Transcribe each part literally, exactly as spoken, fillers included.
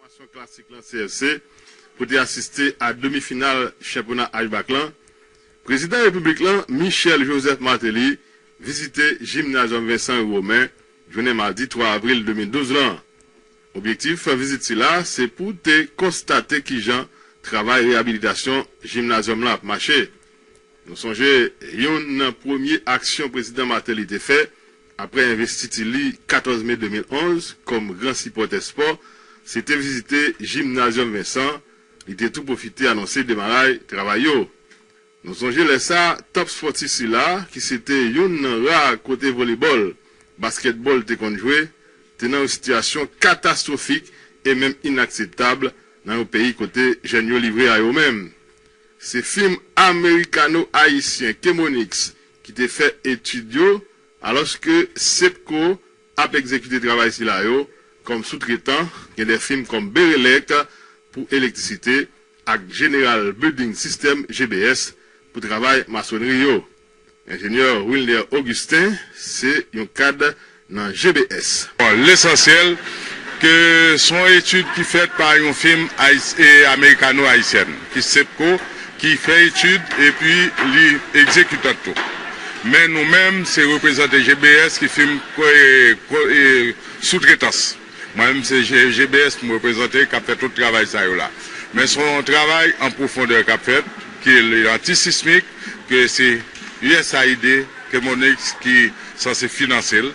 Fòmasyon klasik lan C F C pou te asiste a demi final chanpyona H-back lan, Prezidan Repiblik lan, Michel Joseph Martelly, vizite Jimnazyòm Vincent Rue Romain jounen madi twa avril de mil douz lan. Objektif vizit sila se pou te konstate kijan travay reyabilitasyon jimnazyòm lan ap mache. Nou sonje youn nan premye aksyon Prezidan Martelly te fè apre envestiti li katòz me de mil onz kòm gran sipòtè spò, se te vizite Jimnazyòm Vincent, li te tou pwofite anonse demaray travay yo. Nou sonje lè sa, tanp spòtif sila, ki se te youn nan ra kote volebòl, baskètbòl te konn jwe, te nan yon sitiyasyon katastwofik e menm inakseptab nan yon peyi kote jèn yo livre a yo menm. Se fim amerikano-ayisyen Chemonix ki te fè etid yo, alòske SEPCO ap egzekite travay sila yo kòm soutretan, gen de fim kòm Berelec pou elektrisite ak General Building System, G B S, pou travay masonri yo. Enjenyè Wilner Augustin se yon kad nan G B S. Bon, lesansyèl ke se yon etid ki fèt pa yon fim ayis-, e, amerikano-ayisyèn, ki SEPCO, ki fè etid epi li egzekitan tou. Men nou menm, se reprezante G B S ki fim, e, ko-, e, soutretans. Mwen menm, se G-, G B S m reprezante k ap fè tout travay sa yo la. Men se yon travay an pwofondè k ap fèt, ke li antisismik, ke se U S A I D, Chemonix ki sanse finanse l,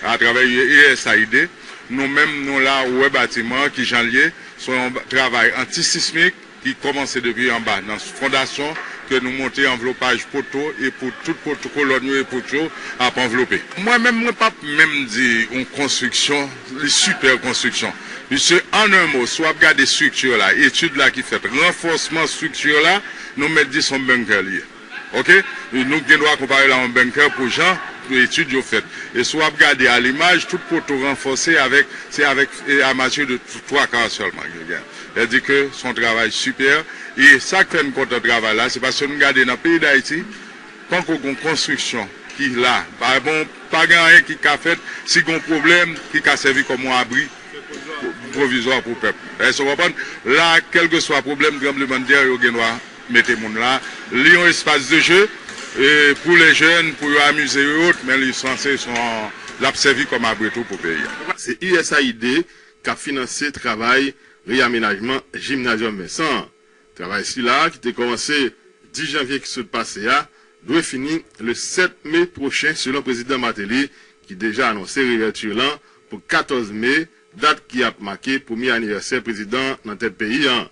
atravè U S A I D. Nou menm, nou la, ou wè batiman an, kijan l ye, se yon ba-, travay antisismik, ki kòmanse depi anba, nan fondasyon ke nou monte anvlopaj poto, e pou tout poto, kolòn yo e pout yo ap anvlope. Mwen menm, mwen p ap menm di yon konstriksyon, li sipè konstriksyon. Misye, an en mo, si w ap gade estrikti la, etid la ki fèt, ranfòsman estrikti la, nou mèt di se yon bunker li ye. Oke? Nou gen dwa konpare l a yon bunker pou jan etid yo fèt. E si w ap gade a limaj, tout poto ranfòse avèk, se avèk, e, amati de twa ka sèlman ki gen. Sètadi ke se yon travay sipè. E sa k fè n kontan travay la, se paske nou gade nan peyi Dayiti, panko gen yon konstriksyon ki la. Pa bon, pa gen anyen ki ka fèt si gen yon pwoblèm ki ka sèvi kòm yon abri pwovizwa pou pèp. Èske w konprann? La, kèlkeswa pwoblèm tranblemanntè, yo gen dwa mete moun la. Li yon espas de jeu, e, pou lè jèn, pou yo amize yo, men li sanse se yon, l ap sèvi kòm abri tou pou peyi a. Se U S A I D k ap finanse travay reyamenajman Jimnazyòm Vincent an. Travay sila, ki te kòmanse dis janvye ki sot pase a, dwe fini le sèt me pwochen, selon Prezidan Martelly, ki deja anonse reyèti lan pou katòz me, dat ki ap make premye anivèsè prezidan nan tèt peyi an.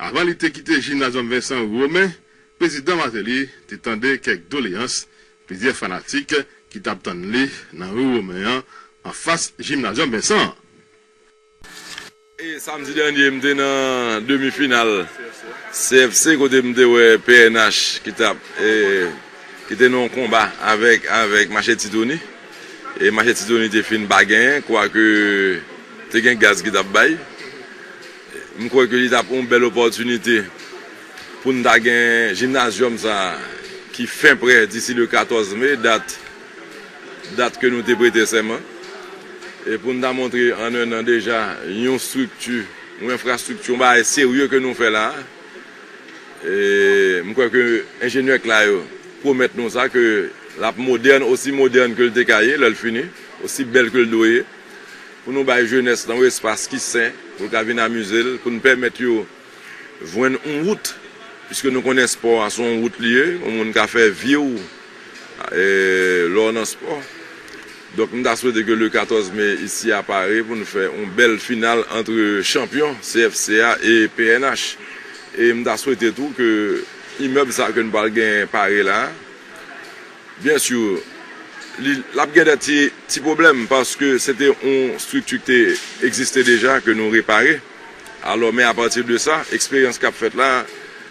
Avan li te kite Jimnazyòm Vincent Rue Romain, Prezidan Martelly te tande kèk doleyans plizyè fanatik ki t ap tann li nan Rue Romain an, anfas Jimnazyòm Vincent an. E samdi dènye, m te nan demi final C F C, kote m te wè P N H ki t ap, e, ki te nan yon konba avèk, avèk Machete Tony. E Machete Tony te fin pa genyen, kwake te gen gaz ki t ap bay. M kwè ke li t ap yon bèl opòtinite pou n ta gen jimnazyòm sa a ki fen prè disi le katòz me, dat, dat ke nou te prete sèman. E pou n ta montre an en an deja yon estrikti, yon enfrastrikti, yon bagay serye ke nou fè la a. E m kwè ke enjenyè k la yo pwomèt nou sa, ke l ap modèn, osi modèn ke l te ka ye lè l fini, osi bèl ke l dwe ye, pou nou bay jenès lan yon espas ki sen, pou l ka vin amize l, pou n pèmèt yo jwenn yon wout, piske nou konnen spò a se yon wout li ye, yon moun ka fè vi w, e, lè w nan spò. Donk, m ta swete ke le katòz me isi a pare pou n fè yon bèl final ant chanpyon C F C a e P N H. E m ta swete tou ke imèb sa ke n pral gen pare la, byen si, li, l ap gen de ti, ti pwoblèm, paske se te yon estrikti ki te egziste deja, ke nou repare. Alò, men apati de sa, eksperyans k ap fèt la,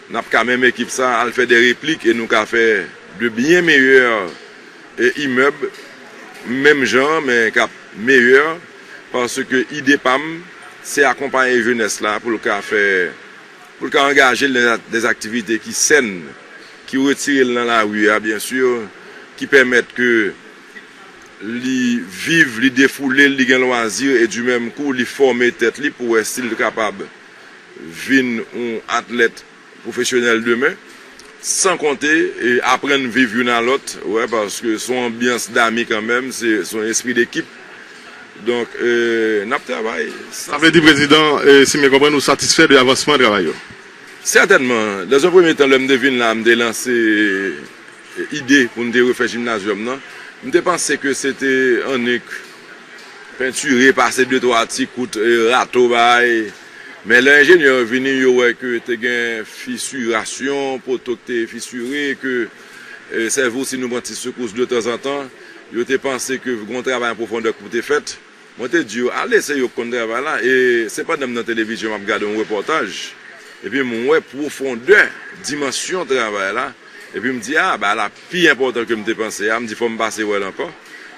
n ap ka menm ekip sa, al fè de replik e nou ka fè de byen meyè, e, imèb, menm jan, men k ap meyè, paske ide pa m, se akonpaye jenès la pou l ka fè, pou l ka angaje l nan de aktivite ki sèn, ki retire l nan lari a, byen si, ki pèmèt ke Li viv, li defoule l, li gen lwazi, e di menm kou, li fòme tèt li pou wè si l kapab vin yon atlèt pwofesyonèl demen, san konte e aprann viv youn a lòt, wè, paske se yon anbyans dami kanmenm, se se yon espri dekip. Donk, e, n ap travay. Sa vle di, Prezidan, e, si m byen konprann, ou satisfè de avansman travay yo? Sètènman, dans un premier temps, lè m te vin la, m te lanse ide pou n te refè jimnazyòm nan. M te panse ke se te annik pentire, pase de twa ti kout, e, rato bay. Men lè enjenyè yo vini, yo wè ke te gen fisirasyon, poto k te fisire, ke, e, sèvi w si nou pran ti sekous de tanzantan. Yo te panse ke gen yon travay an pwofondè k pou te fèt. Mwen te di yo, ale, se yo k konn travay la. E se pandan m nan televizyon, m ap gade yon repòtaj. Epi m wè pwofondè, dimansyon travay la. Epi m di, a, bagay la pi enpòtan ke m te panse a. M di, fò m pase wè l ankò.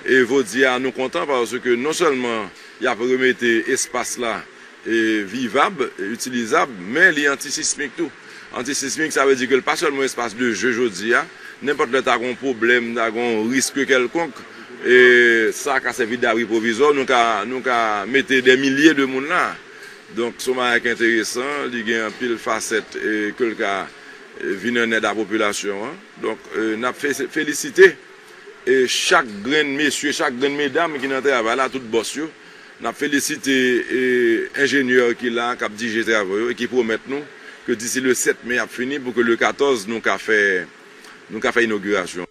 E jodi a, nou kontan paske non sèlman y ap remete espas la, e, vivab, e, itilizab, men li antisismik tou. Antisismik, sa vle di ke l pa sèlman yon espas de je jodi a. Nenpòt lè ta gen yon pwoblèm, ta gen yon risk kèlkonk, e, sa ka sèvi dabri pwovizwa, nou ka, nou ka mete dè milye de moun la. Donk, se yon bagay ki enteresan, li gen anpil fasèt, e, ke l ka, e, vin an èd a popilasyon an. Donk, e, n ap fe-, felisite, e, chak grenn mesye, chak grenn medam ki nan travay la, tout bòs yo. N ap felisite, e, enjenyè ki la, k ap dirije travay yo, e ki pwomèt nou ke disi le sèt me ap fini pou ke le katòz nou ka fè, nou ka fè inogirasyon.